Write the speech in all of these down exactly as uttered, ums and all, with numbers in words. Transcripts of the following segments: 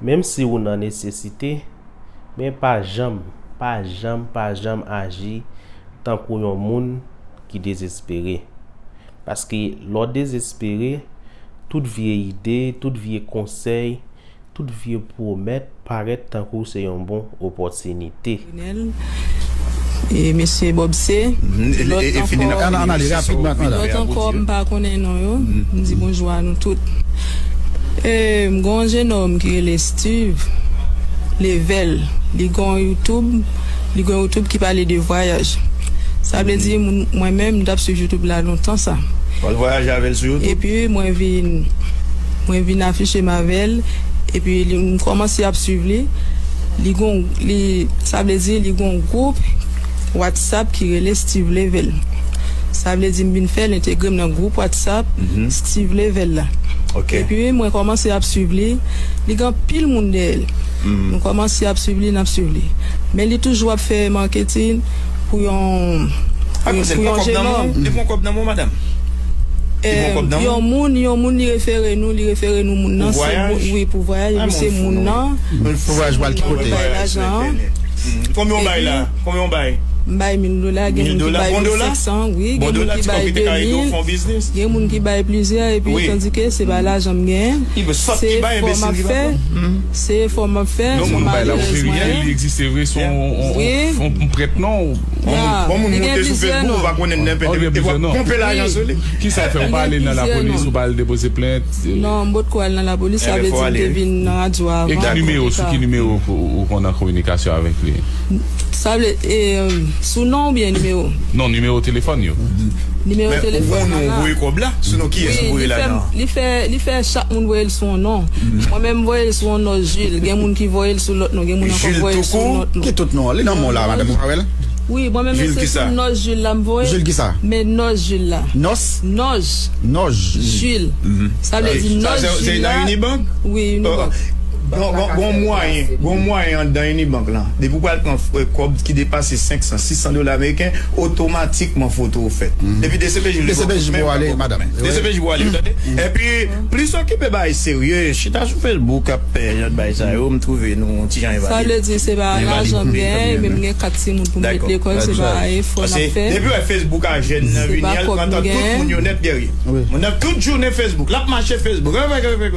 Menm si ou nan nesesite, men pa janm, pa janm, pa janm aji tankou yon moun ki dezespere. Paske lè w dezespere, tout vye ide, tout vye konsèy, tout vye pwomèt parèt tankou se yon bon opòtinite. E mesye Bob C. Lòt ankò, m pa konnen non yo. M di bonjou a nou tout. E, m gen yon jenòm ki rele Steve Level. Li gen yon YouTube, li gen yon YouTube ki pale de vwayaj. Sa vle di, moun, mwen menm, m t ap swiv YouTube la lontan sa. W al vwayaje avè l sou YouTube? Epi mwen vin, mwen vin afiche m avè l. Epi li, m kòmanse ap swiv li. Li gon, li, sa vle di, li gon gwoup WhatsApp ki rele Steve Level. Sa vle di, m vin fè l entegre m nan gwoup WhatsApp Steve Level la. Epi mwen kòmanse ap swiv li. Li gen anpil moun dèyè l. Nou kòmanse ap swiv li, n ap swiv li. Men li toujou ap fè marketing pou yon, pou yon jenòm. Li pran kòb nan men w, madanm? Yon moun, yon moun li refere nou, li refere nou moun nan, se moun, wi, pou vwayaj, epi se moun nan. Pou vwayaj pral ki kote? Bay lajan an. Konbyen w bay la? Konbyen w bay? M bay mil dola, gen moun ki bay mil senk san, wi, gen moun ki bay de mil, gen moun ki bay plizyè, epi tandike se pa lajan m genyen, se fò m ap fè, se fò m ap fè, se malere mwen. Li egziste vre, se yon, yon, yon, yon prèt non? Bon, moun monte sou Facebook, ou pa konnen nenpòt, e w ap ponpe lajan sou li. Kisa w fè? Ou pa ale nan lapolis, ou pa al depoze plent? Non, m potko al nan lapolis, sa vle di m te vin nan radyo avan. E ki nimewo, sou ki nimewo ou, ou konn an kominikasyon avèk li? Sa vle, e, sou non oubyen nimewo? Non, nimewo telefòn yo. Nimewo telefòn mwen la. Ou voye kòb la? Sou non kiyès ou voye lajan an? Li fè, li fè chak moun voye l sou yon non. Mwen menm, m voye l sou yon non Jules. Gen moun ki voye l sou lòt non. Gen moun ankò voye l sou yon lòt non. Ki tout non an? Li nan men w la, madanm, ou pa wè l? Wi, mwen menm se sou non Jules la m voye. Jules kisa? Men non Jules la. Nòs? Nòj. Nòj. Jules. Sa vle di non Jules la. Wi, Unibank. Gon, gon, gon mwayen, gon mwayen anndan Unibank lan. Depi w pral pran, eh, kòb ki depase senk san, sis san dola ameriken, otomatikman foto w fèt. Epi DCPJ pou ale, madanm. DCPJ pou ale, tande? Epi, plis okipe bagay serye, chita sou Facebook ap fè jan de bagay sa yo, m twouve nou yon ti jan envalid. Sa vle di se pa lajan m genyen, men m gen kat timoun pou m met lekòl, se pa efò m ap fè. Depi w wè Facebook a jèn nan vini, al pran tan tout moun yo nèt dèyè. Moun nan tout jounen Facebook, l ap mache Facebook.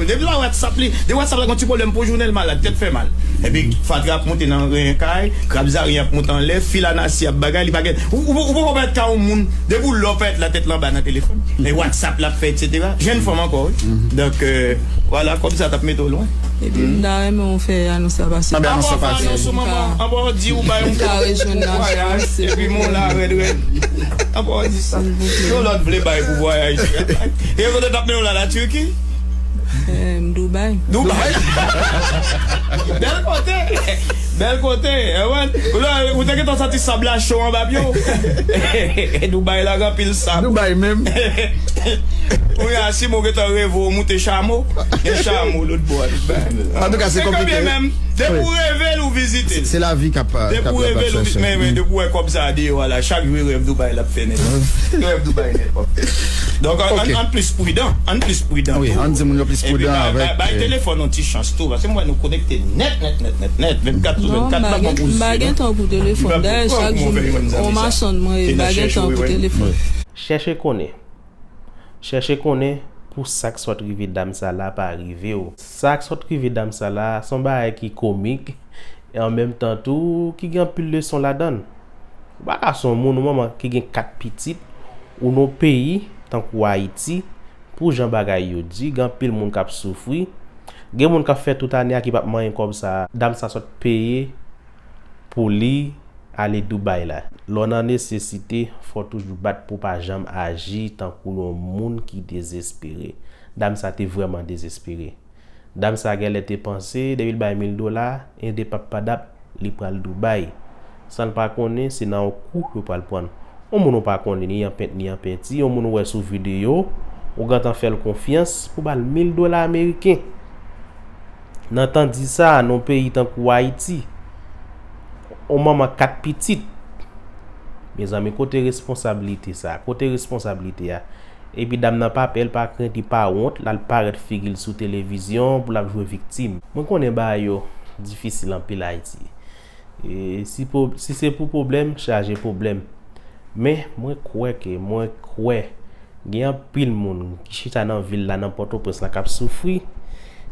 Depi la WhatsApp li, depi WhatsApp la gon ti pwoblèm pou jounen l malad, tèt fè mal. Epi fatra ap monte nan ren kay, krab zaryen ap monte anlè, fil anasi ap bagay, li pa gen. Ou, ou, ou poko parèt ka yon moun, depi w lè w parèt la tèt l anba nan telefòn. E WhatsApp l ap fè, etsetera. Jèn fanm ankò, wi. Donk, euh, vwala, kòb sa t ap mete w lwen. Epi m ta renmen w fè anons la pase. Anba anons la pase. Anba w di ou bay yon vwayaj, epi moun la rèd rèd. Anba w di sa. Yon lòt vle bay pou vwayaj. E kote t ap mennen w la, la Turquie? Em, Dubai. Dubai. Bèl kote. Bèl kote. Ou te gentan santi sab la cho anba pye w. Dubai la gen anpil sab. Dubai menm. Kounye a, si mwen gentan reve w moute chamo, gen chamo lòt bò a Dubai. Antouka, se konplike. Depi w reve l, ou vizite l. Se lavi k ap, k ap chèche. Men, men, depi w wè kòb sa a deyò a la, chak jou e rèv Dubai l ap fè nèt. Rèv Dubai nèt w ap fè. Donk, ann, ann plis pridan, ann plis pridan tou. Wi, ann di moun yo plis pridan avèk, bay, bay telefòn yon ti chans tou, paske m wè nou konekte nèt, nèt, nèt, nèt, nèt, vennkat sou vennkat, m pa konn pou zye nou. Non, m pa gen tan pou telefòn. Dayè, chak jou m, on machann mwen ye, m pa gen tan pou telefòn. Chèche konnen. Chèche konnen pou sa k sot rive dam sa la pa rive w. Sa k sot rive dam sa la, se yon bagay ki komik, e an menm tan tou, ki gen anpil leson ladan l. Ou pa ka se yon moun, yon manman ki gen kat pitit, ou nan yon peyi, tankou Ayiti, pou jan bagay yo di, gen anpil moun k ap soufri, gen moun k ap fè tout ane a ki p ap manyen kòb sa a. Dam sa sot peye pou li ale Dubai la. Lè w nan nesesite, fò w toujou bat pou w pa janm aji tankou yon moun ki dezespere. Dam sa te vrèman dezespere. Dam sa genlè te panse, depi l bay mil dola, ende pap padap, li pral Dubai. San l pa konnen, se nan yon kou yo pral pran l. Yon moun ou pa konnen, ni an pent, ni an penti, yon moun ou wè sou videyo, ou gentan fè l konfyans pou ba l mil dola ameriken. Nan tan di sa, nan yon peyi tankou Ayiti, yon manman kat pitit, mezanmi, kote responsablite sa? Kote responsablite a? Epi dam nan pa pè, l pa krent, li pa wont, l al parèt figi l sou televizyon pou l ap jwe viktim. Mwen konnen bagay yo difisil anpil Ayiti. E si, po, si se pou pwoblèm, chaje pwoblèm. Men, mwen kwè ke, mwen kwè, gen anpil moun ki chita nan vil la, nan Pòtoprens la, k ap soufri.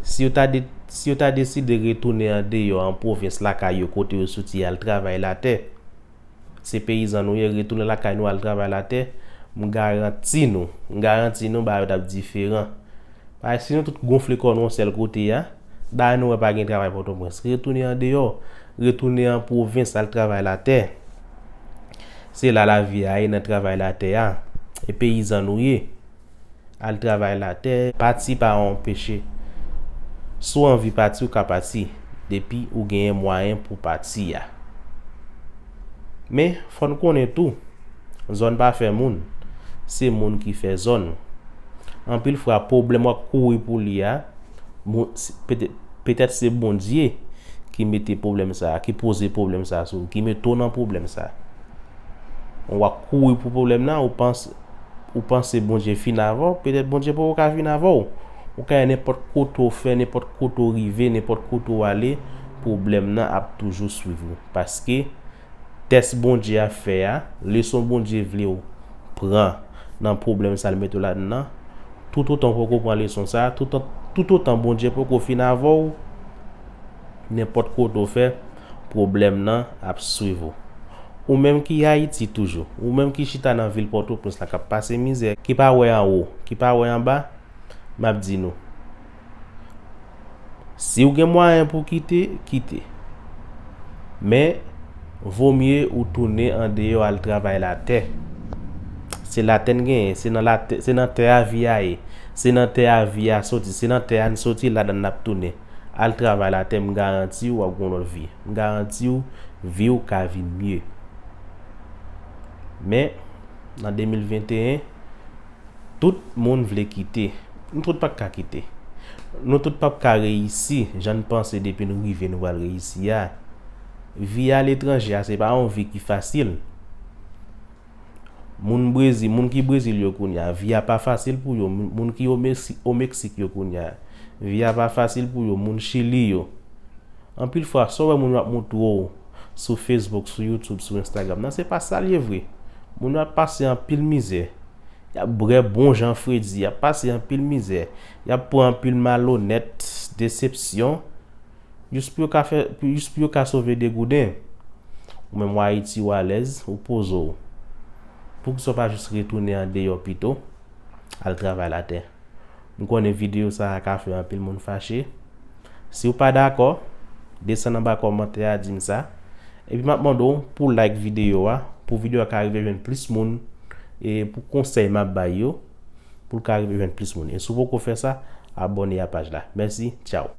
Si yo ta, de, si yo ta deside retounen andeyò, an pwovens, lakay yo, kote yo soti, al travay latè, se peyizan nou ye, retounen lakay nou, al travay latè, m garanti nou, m garanti nou, bagay yo t ap diferan. Paske si nou tout gonfle kò nou yon sèl kote a, dayè nou wè pa gen travay Pòtoprens. Retounen andeyò, retounen an pwovens, al travay latè. Se la lavi a ye, nan travay latè a. E peyizan nou ye. Al travay latè, pati pa yon peche. Si w anvi pati, ou ka pati, depi ou genyen mwayen pou pati a. Men, fò n konnen tou, zòn pa fè moun, se moun ki fè zòn. Anpil fwa, pwoblèm w ap kouri pou li a, moun, se, petèt, petèt se Bondye ki mete pwoblèm sa a, ki poze pwoblèm sa a sou ou, ki mete w nan pwoblèm sa a. W ap kouri pou pwoblèm nan, ou panse, ou panse Bondye fin avè w, petèt Bondye poko ka fin avè w. Ou ka ye nenpòt kote w fè, nenpòt kote w rive, nenpòt kote w ale, pwoblèm nan ap toujou swiv ou. Paske tès Bondye ap fè a, leson Bondye vle w pran nan pwoblèm sa l mete w ladan nan, toutotan w poko pran leson sa, toutotan, toutotan Bondye poko fin avè w, nenpòt kote w fè, pwoblèm nan ap swiv ou. Ou menm ki Ayiti toujou, ou menm ki chita nan vil Pòtoprens la k ap pase mizè, ki pa wè anwo, ki pa wè anba, m ap di nou, si w gen mwayen pou kite, kite. Men, vomye ou tounen andeyò al travay latè. Se latè n genyen, se nan latè, se nan tè a vi a ye. Se nan tè a vi a soti, se nan tè a n soti, ladan n ap tounen. Al travay latè, m garanti w w ap gen yon lòt vi. M garanti w, vi w ka vin mye. Men, nan de mil venteyen, tout moun vle kite. Nou tout p ap ka kite. Nou tout p ap ka reyisi jan n panse depi n rive nou pral reyisi a. Vi aletranje a, se pa yon vi ki fasil. Moun Brezil, moun ki Brezil yo kounye a, vi a pa fasil pou yo. Moun, moun ki o Meksi-, o Meksik yo kounye a, vi a pa fasil pou yo. Moun Chili yo. Anpil fwa, sa w wè moun yo ap montre w sou Facebook, sou YouTube, sou Instagram nan, se pa sa l ye vre. Moun yo ap pase anpil mizè. Y ap bwè bon jan fredi, y ap pase anpil mizè. Y ap pran anpil malonèt, desepsyon. Jis pou yo ka fè, jis pou yo ka sove degouden. Ou menm w Ayiti, w alèz, ou poze w. Poukisa w pa jis retounen andeyò pito, al travay latè? M konnen videyo sa a ka fè anpil moun fache. Si w pa dakò, desann anba kòmantè a, di m sa. Epi m ap mande w pou w like videyo a, pou videyo a ka rive jwenn plis moun, e pou konsèy m ap bay yo, pou l ka rive jwenn plis moun. E si w poko fè sa, abòne a paj la. Mèsi, tchaw.